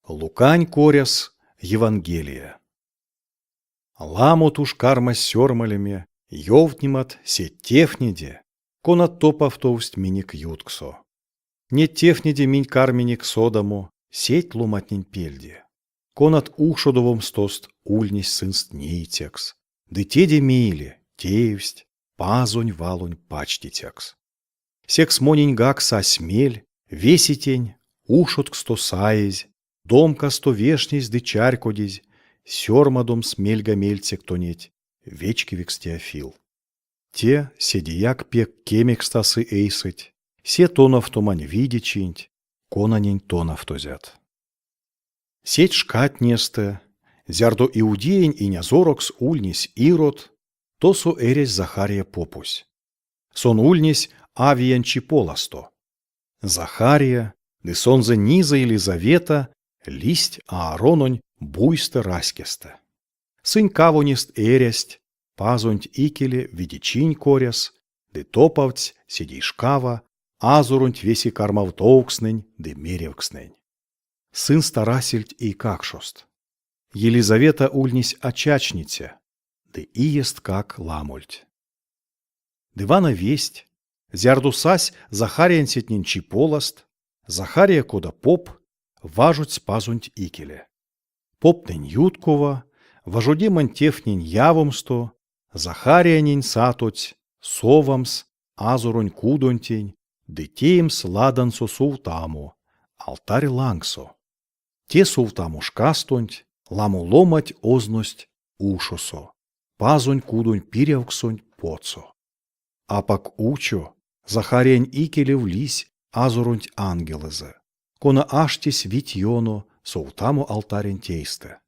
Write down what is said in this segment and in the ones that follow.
Лукань коряс Евангелия. Ламот уш кармасть сёрмалеме ёвтнемат сеть тевтнеде, конат топавтовсть минек ютксо. Неть тевтнеде минь карминек содамо сеть ломантнень пельде, конат ушодовомстост ульнесть сынст неицякс, ды теде мейле теевсть Пазонь валонь пачтицякс. Секс моненьгак сась мель весе тень, ушодксто саезь, домкасто вешнезь ды чарькодезь, сёрмадомс мельга-мельцек тонеть, вечкевикс Теофил. Те седеяк пек кемекстасы эйсэть се тонавтомань видечинть, конанень тонавтозят. Сеть шкатнестэ, зярдо Иудеянь инязорокс ульнесь Ирод, тосо эрясь Захария попось. Сон ульнесь Авиянь чиполасто. Захария ды сонзэ низэ Елизавета лиссть Аарононь буйстэ-раськестэ. Сынь кавонест эрясть Пазонть икеле видечинь коряс ды топавтсть седейшкава Азоронть весе кармавтовкстнэнь ды меревкстнэнь. Сынст арасельть эйкакшост. Елизавета ульнесь ачачниця, ды иесткак ламольть. Ды вана весть, зярдо сась Захариянсетнень чиполаст, Захария кода поп, важодсь Пазонть икеле. Поптнень юткова, важодемань тевтнень явомсто, Захариянень сатотсь совамс азоронь кудонтень ды теемс ладансо сувтамо алтарь лангсо. Те сувтамо шкастонть ламо ломанть озность ушосо, Пазонь кудонь пирявксонть потсо. Апак учо Захариянь икелев лиссь Азоронть ангелэзэ, кона аштесь вить ёно сувтамо алтаренть эйстэ.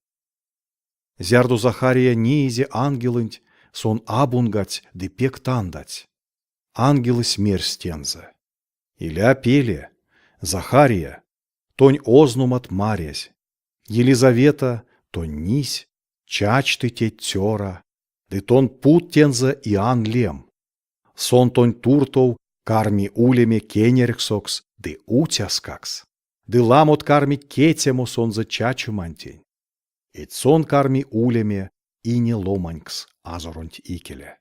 Зярдо Захария неизе ангелэнть, сон абунгадсь ды пек тандадсь. Ангелэсь мерсь тензэ: Иля пеле, Захария, тонь озномат марязь. Елизавета, тонь нись, чачты теть цёра, ды тон пут тензэ Иоанн лем. Сон тонь туртов карми улеме кенярксокс ды уцяскакс, ды ламот кармить кецямо сонзэ чачомантень. Эдь сон карми улеме ине ломанькс Азоронть икеле.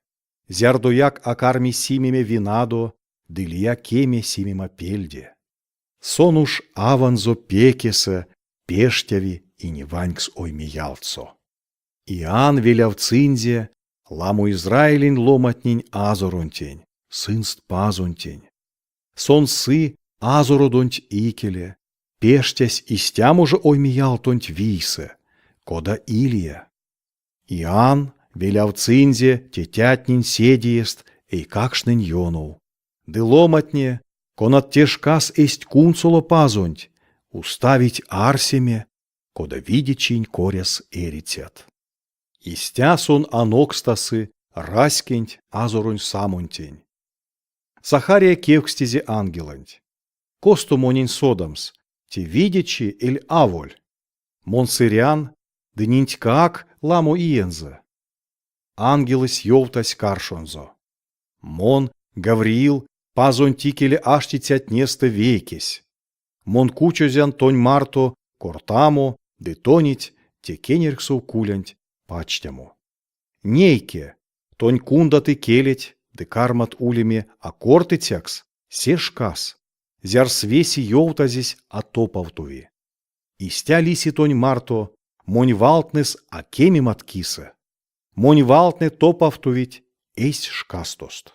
Зярдояк а карми симеме винадо ды лия кеме симема пельде. Сон уш аванзо пекесэ пештяви иневанькс оймеялтсо. Иоанн велявтсынзе ламо Израилень ломантнень Азоронтень, сынст Пазонтень. Сон сы Азородонть икеле, пештясь истямо жо оймеялтонть вийсэ, кода Илия. Иоанн велявтсынзе тетятнень седеест эйкакштнень ёнов. Ды ломантне, конат те шкас эзть кунсоло Пазонть, уставить арсеме, кода видечинь коряс эрицят. Истя сон анокстасы раськенть Азоронь самонтень. Захария кевкстизе ангелэнть: Косто монень содамс, те видечи эль аволь? Мон сырян, ды нинтькак ламо иензэ. Ангелэсь ёвтась каршонзо: Мон, Гавриил, Пазонть икеле аштицятнестэ вейкесь. Мон кучозян тонь марто кортамо ды тонеть те кенярксов кулянть пачтямо. Нейке, тонь кундаты келеть ды кармат улеме а кортыцякс се шкас, зярс весе ёвтазесь а топавтови. Истя лиси тонь марто монь валтнэс а кемемат кисэ. Монь валтнэ топавтовить эсь шкастост.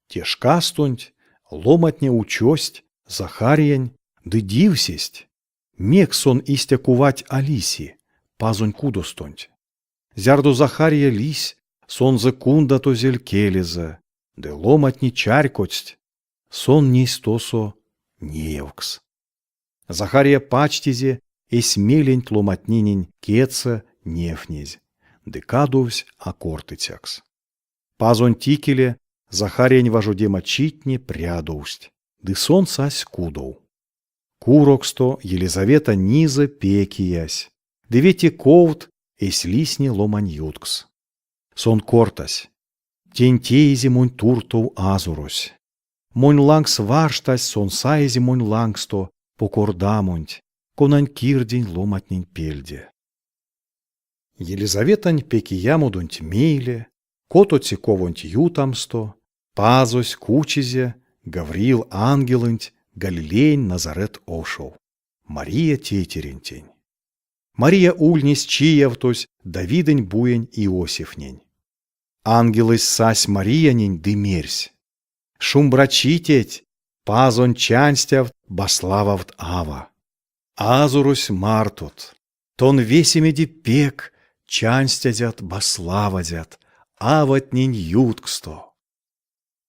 Те шкастонть ломантне учость Захариянь ды дивсесть, мекс сон истя кувать а лиси Пазонь кудостонть. Зярдо Захария лиссь, сонзэ кундатозель келезэ, ды ломантне чарькодсть, сон несь тосо неевкс. Захария пачтизе эсь меленть ломантненень кедьсэ невтнезь ды кадовсь а кортыцякс. Пазонть икеле Захариянь важодема читне прядовсть, ды сон сась кудов. Куроксто Елизавета низэ пекиясь, ды вете ковт эзь лисне ломань юткс. Сон кортась: Тень теизе монь туртов Азорось. Монь лангс варштась, сон саизе монь лангсто покордамонть. конань кирдинь ломатнень пельде. Елизаветань пекиямодонть мейле, котоце ковонть ютамсто, Пазось кучизе Гавриил ангелэнть Галилеянь Назарет ошов, Мария тейтерентень. Мария ульнесь чиявтозь Давидэнь буень Иосифнень. Ангелэсь сась Мариянень ды мерсь: Шумбрачи теть, Пазонь чанстявт баслававт ава! Азорось мартот, тон весемеде пек чанстязят баславазят аватнень ютксто.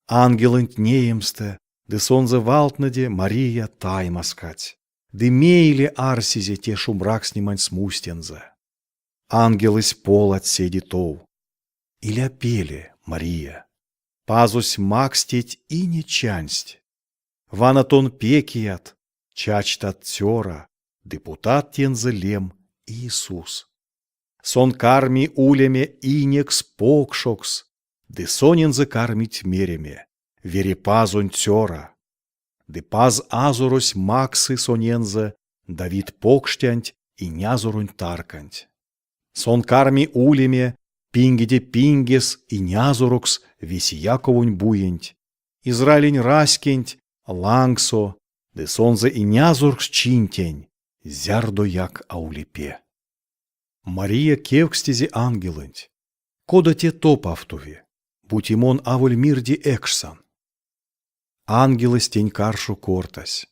Ангелэнть неемстэ ды сонзэ валтнэде Мария таймазкадсь, ды мейле арсизе те шумбракстнеманть смустензэ. Ангелэсь поладсь седе тов: Иля пеле, Мария, Пазось макссь теть ине чансть. Вана тон пекият, чачтат цёра, ды путат тензэ лем Иисус. Сон карми улеме инекс покшокс, ды сонензэ кармить мереме: Верепазонь цёра. Ды Паз Азорось максы сонензэ Давид покштянть инязоронь тарканть. Сон карми улеме пингеде пингес инязорокс весе Яковонь буенть, Израилень раськенть лангсо ды сонзэ инязорксчинтень зярдояк а ули пе. Мария кевкстизе ангелэнть: Кода те топавтови, бути мон аволь мирде экшсан? Ангелэсь тень каршо кортась: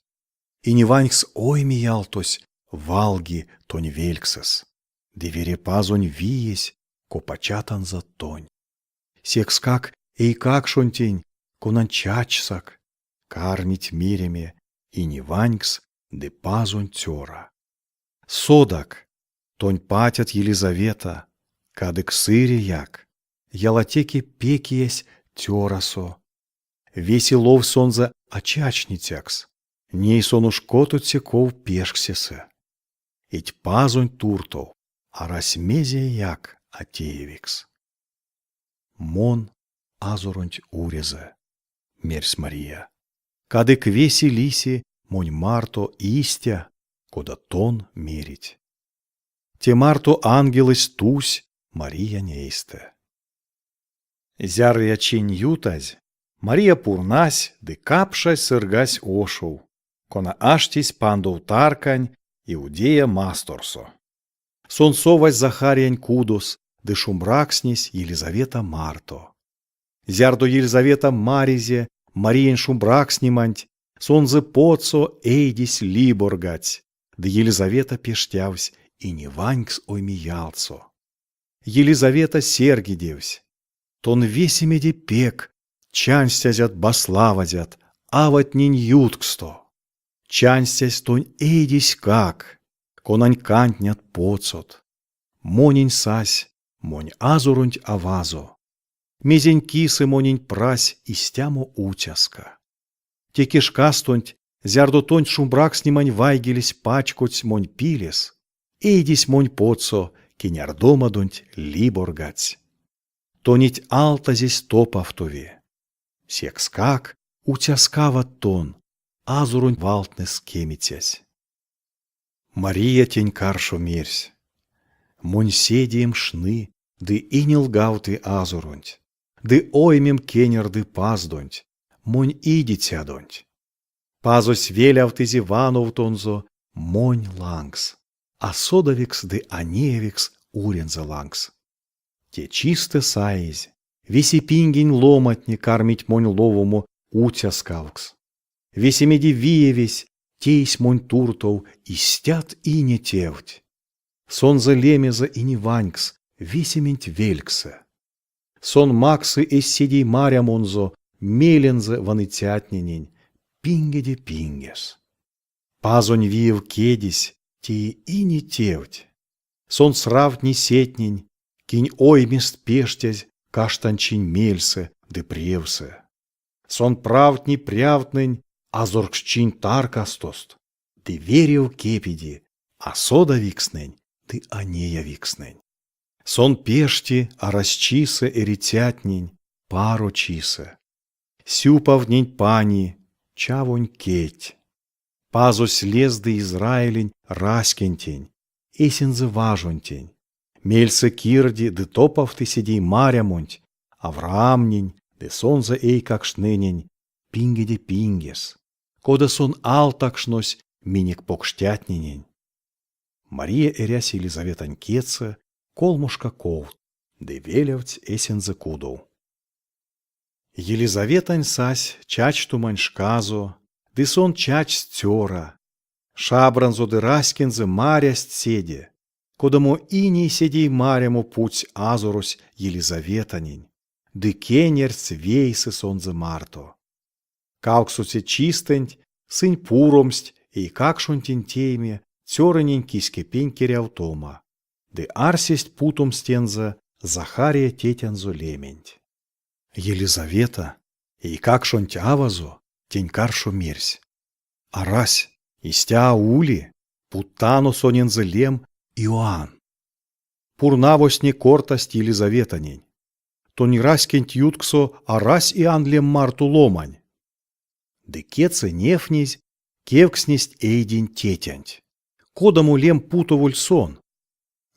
Иневанькс Оймеялтось валги тонь вельксэс, ды Верепазонь виесь копачатанзат тонь. Секскак эйкакшонтень, конань чачсак, кармить мереме Иневанькс ды Пазонь Цёра. Содак, тонь патят Елизавета, кадык сыреяк, ялатеке пекиясь цёрасо. Весе ловсть сонзэ ачачницякс, ней сон уш котоце ков пешксесэ. Эдь Пазонть туртов арась мезеяк а теевикс. Мон Азоронть урезэ, мерсь Мария. Кадык весе лиси монь марто истя, кода тон мерить. Те марто ангелэсь тусь Мариянь эйстэ. Зярыя чинь ютазь, Мария пурнась ды капшазь сыргась ошов, кона аштесь пандов таркань Иудея масторсо. Сон совась Захариянь кудос ды шумбракстнесь Елизавета марто. Зярдо Елизавета маризе Мариянь шумбракстнеманть, сонзэ потсо эйдесь либоргадсь, ды Елизавета пештявсь Иневанькс Оймеялтсо. Елизавета серьгедевсь: Тон весемеде пек чанстязят-баславазят аватнень ютксто. Чанстязь тонь эйдеськак, конань кандтнят потсот. Монень сась монь Азоронть авазо. Мезень кисэ монень прась истямо уцяска. Теке шкастонть, зярдо тонть шумбракстнемань вайгелесь пачкодсь монь пилес, эйдесь монь потсо кенярдомадонть либоргадсь. Тонеть алтазесь топавтови. Секскак уцяскават тон, Азоронь валтнэс кемицясь. Мария тень каршо мерсь: Монь седеем шны ды инелгавты Азоронть, ды оймем кенярды Паздонть, монь Идицядонть. Пазось велявтызе вановтонзо монь лангс, асодавикс ды анеявикс урензэ лангс. Те чистэ саезь, весе пингень ломантне кармить монь ловомо уцяскавкс. Весемеде виевесь тейсь монь туртов истят ине тевть. Сонзэ лемезэ иневанькс весементь велькссэ. Сон максы эсь седеймарямонзо мелензэ ваныцятненень пингеде пингес. Пазонь виев кедесь теи ине тевть. Сон сравтни сетнень, кинь оймест пештязь каштанчинь мельсэ ды превсэ. Сон правтни прявтнэнь азорксчинь таркастост ды верев кепеди асодавикстнэнь ды анеявикстнэнь. Сон пешти арасьчисэ эрицятнень парочисэ, сюпавтнень пани чавонь кедть. Пазось лезды Израилень раськентень, Эсензэ важонтень, мельсэ кирди ды топавты седеймарямонть Авраамнень ды сонзэ эйкакштненень пингеде пингес, кода сон алтакшнось минек покштятненень. Мария эрясь Елизаветань кедьсэ колмошка ковт ды велявтсь эсензэ кудов. Елизаветань сась чачтомань шказо, ды сон чачсь цёра. Шабранзо ды раськензэ марясть седе, кодамо ине седеймарямо путсь Азорось Елизаветанень, ды кенерсть вейсэ сонзэ марто. Кавксоце чистэнть сынь пуромсть эйкакшонтень тееме цёрынень киськепень керявтома ды арсесть путомс тензэ Захария тетянзо лементь. Елизавета, эйкакшонть авазо, тень каршо мерсь: Арась, истя а ули, путтано сонензэ лем Иоанн. Пурнавозтне кортасть Елизаветанень: Тонь раськенть ютксо арась Иоанн лем марто ломань. Ды кедьсэ невтнезь кевкстнесть эйдень тетянть, кодамо лем путоволь сон.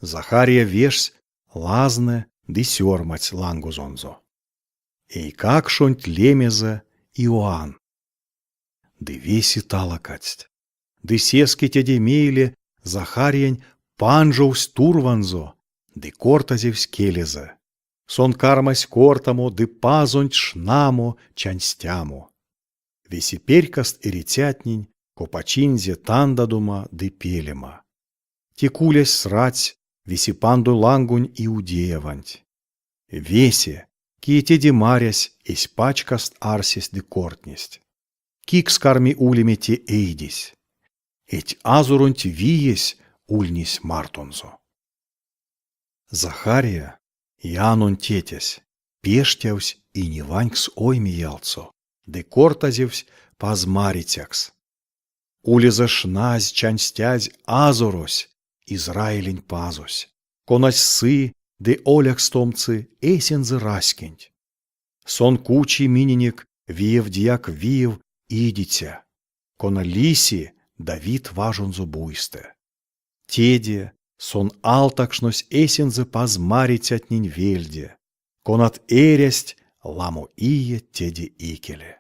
Захария вешсь лазнэ ды сёрмадсь лангозонзо: Эйкакшонть лемезэ Иоанн. Ды весе талакадсть. Ды сеске теде мейле Захариянь панжовсь турванзо ды кортазевсь келезэ. Сон кармась кортамо ды Пазонть шнамо, чанстямо. Весе перькаст эрицятнень копачинзе тандадома ды пелема. Те кулясь срадсь весе пандо лангонь Иудеяванть. Весе, кие теде марясь, эсь пачкаст арсесть ды кортнесть: Кикс карми улеме те эйдесь? Эдь Азоронть виесь ульнесь мартонзо. Захария, Иоаннонь тетясь, пештявсь Иневанькс Оймеялтсо ды кортазевсь пазмарицякс. Улезэ шназь-чанстязь Азорось, Израилень Пазось, конась сы ды олякстомтсы эсензэ раськенть. Сон кучи миненек виевдеяк виев идиця, кона лиси Давид важонзо буйстэ. Теде сон алтакшнось эсензэ пазмарицятнень вельде, конат эрясть ламо иеть теде икеле.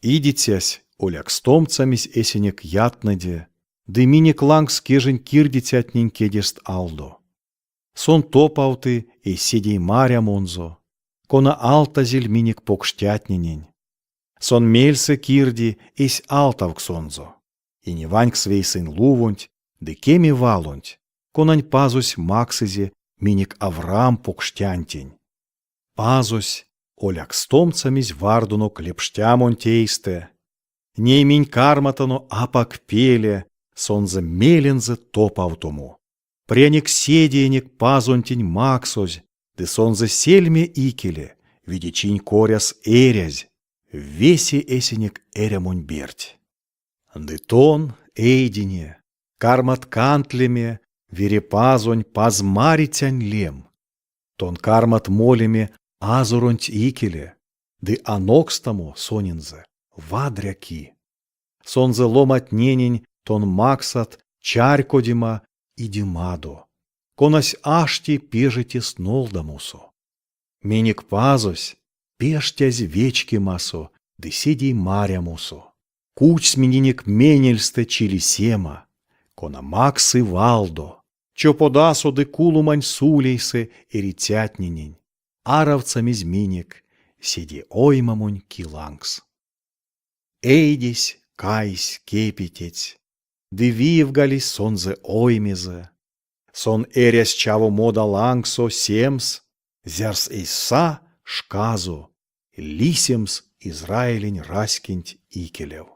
Идицясь олякстомтсамизь эсенек ятнэде ды минек лангс кежень кирдицятнень кедест алдо. Сон топавты эсь седеймарямонзо, кона алтазель минек покштятненень. Сон мельсэ кирди эсь алтавксонзо, иневанькс вейсэнь лувонть ды кеме валонть, конань Пазось максызе минек Авраам покштянтень. Пазось олякстомтсамизь вардонок лепштямонть эйстэ. Ней минь карматано апак пеле сонзэ мелензэ топавтомо. Прянек седеенек Пазонтень максозь ды сонзэ сельме икеле, видечинь коряс эрязь, весе эсенек эрямонь берть. Ды тон, эйдине, кармат кантлеме Верепазонь пазмарицянь лем. Тон кармат молеме Азоронть икеле ды анокстамо сонензэ вадря ки. Сонзэ ломатненень тон максат чарькодема идемадо, конась ашти пежетест нолдамосо. Минек Пазось пештязь вечкемасо ды седеймарямосо, кучсь миненек менельстэ чилисема, кона максы валдо, чоподасо ды куломань сулейсэ эрицятненень, аравтсамизь минек седе оймамонь ки лангс. Эйдесь кайсь, кепететсь, ды виевгалесь сонзэ оймезэ. Сон эрясь чаво мода лангсо семс, зярс эзь са шказо лисемс Израилень раськенть икелев.